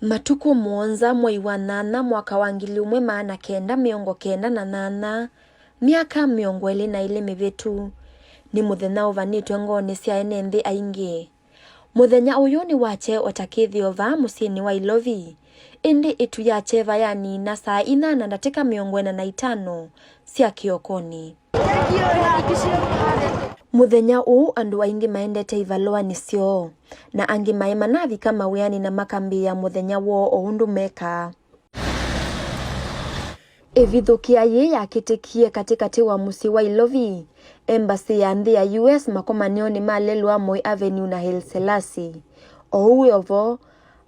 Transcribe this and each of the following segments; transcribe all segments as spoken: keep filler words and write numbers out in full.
Matukũ mũonza mwei wa nyanya mwaka wa ngili ũmwe maana kenda mĩongo kenda na nyanya, myaka mĩongo ĩlĩ na ĩlĩ mĩvĩtu, nĩ mũthenya ũvanĩtwe ngoonĩ sya ene nthĩ aingĩ. Mũthenya ũyũ nĩwakye o ta kĩthĩo vaa mũsyĩnĩ wa Ilovi, ĩndĩ ĩtu ya kyeva yanina saa inya na ndatĩka mĩongo ĩna na itano sya kĩokonĩ. Mũthenya ũũ andũ aingĩ maendete ivalũanĩ syoo, na angĩ maĩ manavika mawĩanĩ na makambĩĩa mũthenya woo o ũndũ mekaa. Ĩvithũkĩa yĩĩ yakĩtĩkie katĩkatĩ wa mũsyĩ wa Ilovi, embassy ya nthĩ ya U S makomanĩonĩ ma lelũ wa Moi Avenue na Haile Selassie. O ũu wĩ o vo,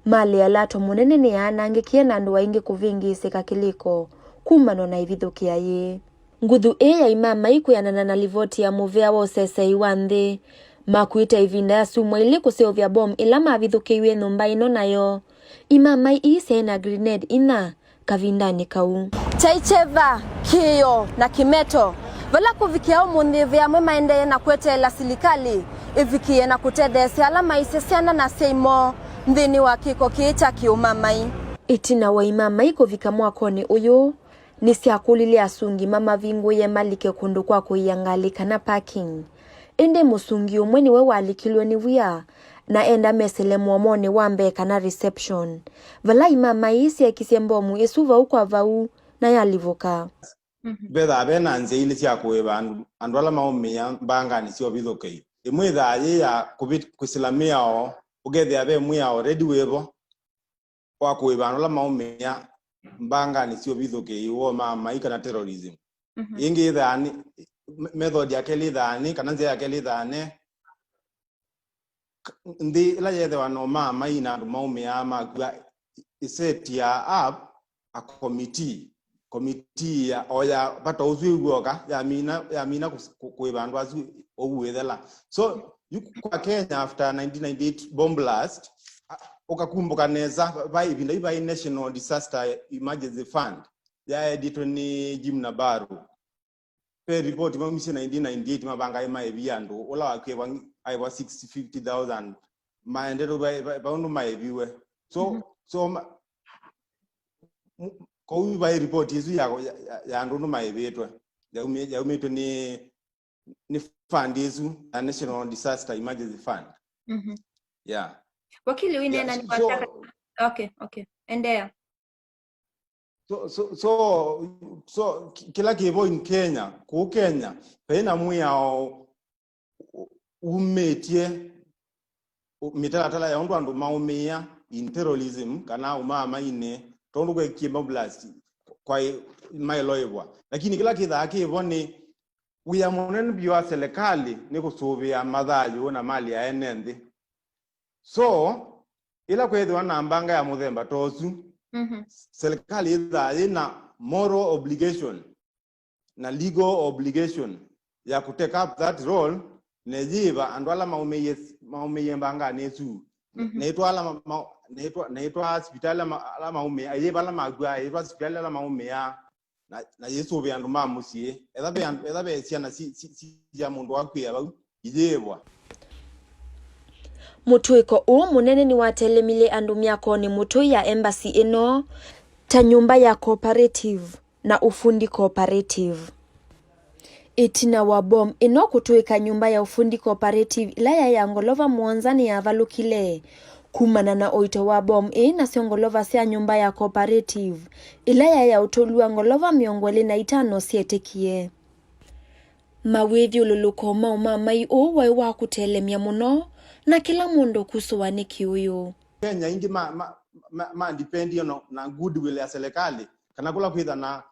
malĩ ya Lato mũnene nĩyaanangĩkie na andũ aingĩ kũvĩngĩĩsĩka kĩlĩko kumana na ĩvithũkĩa yĩĩ. Nguthu ĩĩ ya imamai kwĩanana na livoti ya mũvĩa wa ũsesei wa nthĩ, makuĩte ĩvinda ya syumwa ilĩ kũseũvya bomu ĩla mavithũkĩiw'e nyũmba ĩno nayo. Imamai ii syaĩ na grenade inya kavindanĩ kau. Kyaĩ kyeva, kĩĩo, na kĩmeto, vala kũvikĩa ũmũnthĩ ve amwe maendee na kweteela silikalĩ ĩvikĩe na kũtetheesya ala maisye syana na asyai moo nthĩnĩ wa kĩko kĩĩ kya kĩũmamai. Ĩtina wa imamai kũvika mwakonĩ ũyũ, nĩsyakũlilye asungi mamavingũĩe malike kũndũ kwa kũia ngalĩ kana parking. Ĩndĩ mũsungi ũmwe nĩwe walikilw'e nĩ wia, na enda mesĩle mũomonĩ wa mbee kana reception, vala imamai syeekisye mbomu ĩsu vau kwa vau na yalivũka. Mhm. Vethaa ve na nzĩa ilĩ sya kũĩva andũ, andũ ala maũmĩaa mbanganĩ sya ũvithũkĩi. Ĩmwe ĩthaa yĩ ya kũvit-, kũsĩla mĩao, ũkethĩa ve mwĩao already wĩ vo wa kũĩva andũ ala maũmĩaa mbanganĩ sya ũvithũkĩi wa ũmamai kana terrorism. Mhm. Ĩngĩ ĩthaa nĩ, me-, method ya kelĩ ĩthaa nĩ, kana nzĩa ya kelĩ ĩthaa nĩ, k-, nthĩ ĩla yethĩwa na ũmamai na andũ maũmĩaa makw'a, ĩsetia up a committee, committee ya, o ya vata ũsu ĩw'oka, yamina, yamina kũs-, kũ-, kũĩva andũ asu ũu wĩthela. So, yu kwa Kenya after nineteen ninety-eight bomb blast, a-, ũkakumbũka nesa, va ĩvinda yu vaĩ National Disaster Emergency Fund, yaeditwe nĩ Jim Nabarro. Ve ripoti maumisye nineteen ninety-eight mavangae maĩvi andũ, ũla wakwie aĩvwa six fifty thousand, maendete va, va, va ũndũ maĩviwe. So, mhm, so ma, mu-, kũu vaĩ ripoti ĩsu ya, ya, ya, ya andũ ũndũ maĩvĩtwe. Yaumĩ-, yaumĩtwe nĩ, nĩ fund ĩsu ya National Disaster Emergency Fund. Mhm. Yeah. Wakili, yeah, wĩneena nĩ so, kwa so, saka. Okay, okay. Endelea. So, so, so, so, ki-, kĩla kĩvo in Kenya, kũu Kenya, vaĩ na mwĩao u-, umĩtye u-, mĩtalatala ya ũndũ andũ maũmĩĩa in terrorism kana ũmamainĩ, tondũ kwekie mablast kwaĩ maĩloĩvwa. Lakini kĩla kĩthaa kĩvo nĩ wĩa mũnene vyũ wa selekalĩ nĩ kũsũvĩa mathayũ na mali ya ene nthĩ. So, ĩla kwĩthĩwa na mbanga ya mũthemba ta ũsu, mhm, selekalĩ yĩthaa yĩ na moral obligation na legal obligation ya kũ take up that role, na ĩyĩva andũ ala maũmĩie, maũmĩie mbanganĩ ĩsu, mhm, na ĩtwaa ala ma-, ma-, na ĩtwa-, na ĩtwaa sivitalĩ ala ma-, ala maũmĩaa, ĩyĩva ala makw'a, ĩtwaa sivitalĩ ala maũmĩaa, na, na yĩsũvĩa andũ ma mũsyĩ. Etha ve andũ, etha ve syana si, si, si sya mũndũ wakwĩa vau, iyĩĩvwa. Mũtũĩko ũũ mũnene nĩwatelemilye andũ myakonĩ mũtũi ya embassy ĩno, ta nyũmba ya cooperative na ufundi cooperative. Ĩtina wa bomu ĩno kũtũĩka, nyũmba ya ufundi cooperative ĩla yaĩ ya ngolova mũonza nĩyavalũkile. Kumana na ũito wa bomu ĩĩ, nasyo ngolova sya nyũmba ya cooperative ĩla yaĩ ya ũtũlu wa ngolova mĩongo ĩlĩ na itano syetĩkie. Mawĩthyũlũlũko ma ũmamai ũũ waĩ wa kũtelemya mũno, na kĩla mũndũ kusũwa nĩ kĩũyũ. Kenya aingĩ ma, ma, ma, ma depend on na goodwill ya serikali, kana kũla kwĩtha na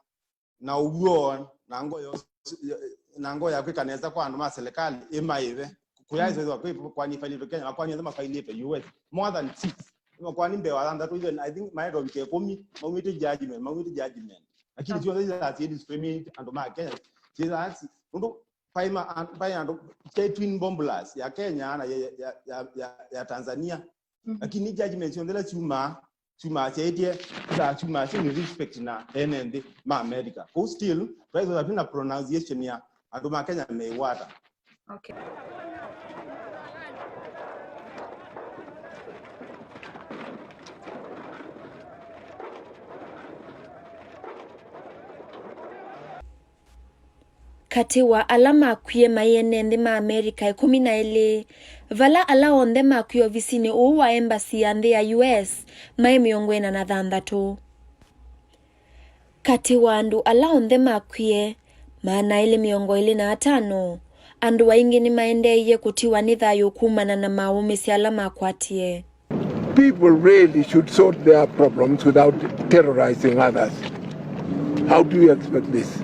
na ũw'o, na ngoo ya ũs-, na ngoo ya kwĩka nesa kwa andũ ma serikali ĩmaĩve. Kũyaĩsĩthwa kwĩ kwani ifailĩtwe Kenya, makwani onthe mafailĩtwe U S, more than six. Makwani mbee wa thanthatũ, even, I think, maendwa vika ĩkũmi, maumĩte judgment, maumĩte judgment. Lakini syonthe syĩthaa syĩ discriminate andũ ma Kenya, syĩthaa si-, nũndũ vai ma-, an-, vai andũ, kyaĩ twin bomb blast ya Kenya na ya, ya, ya, ya, ya Tanzania. Mhm. Lakini judgment syonthe ila syumaa, syumaa syaĩtye, ila syumaa syĩ nĩ respect na ene nthĩ ma America. Kũu still, twaĩthwa twĩ na pronunciation ya andũ ma Kenya meĩw'ata. Okay. Katĩ wa ala makwie maĩ ene nthĩ ma Amerika ĩkũmi na elĩ, vala ala onthe makwie ovisinĩ ũũ wa embassy ya nthĩ ya U S maĩ mĩongo ĩna na thanthatũ. Katĩ wa andũ ala onthe makwie, maana elĩ mĩongo ĩlĩ na atano, andũ aingĩ nĩmaendeeie kũtiwa nĩ thayũ kumana na maũmĩsya ala makwatie. People really should sort their problems without terrorizing others. How do you expect this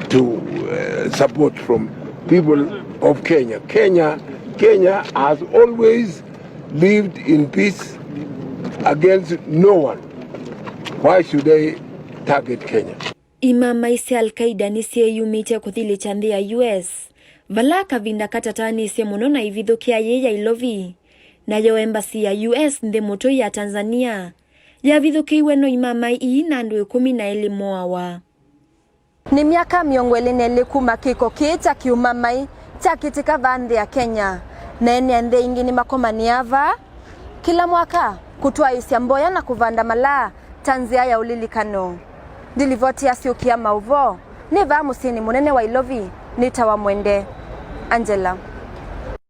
to uh, support from people of Kenya? Kenya, Kenya has always lived in peace against no one. Why should they target Kenya? Imamai sya Al-Qaeda nĩsyĩyumĩtye kũthilĩkya nthĩ ya U S, vala kavinda katatanĩsye mũno na ivithũkĩa yĩ ya ilovi. Nayo embassy ya U S nthĩ mũtũi ya Tanzania yavithũkĩiwe no imamai ii na andũ ĩkũmi na elĩ moawa. Nĩ myaka mĩongo ĩlĩ na ĩlĩ kuma kĩko kĩĩ kya kĩũmamai kyakĩtĩka vaa nthĩ ya Kenya, na ene a nthĩ ingĩ nĩmakomanĩaa vaa kĩla mwaka kũtwaĩĩsya mboya na kũvanda malaa ta nzĩa ya ũlilikano. Ndilivoti ya syũkĩa maũvoo nĩ vaa mũsyĩnĩ mũnene wa ilovi nĩtawa Mwende. Angela.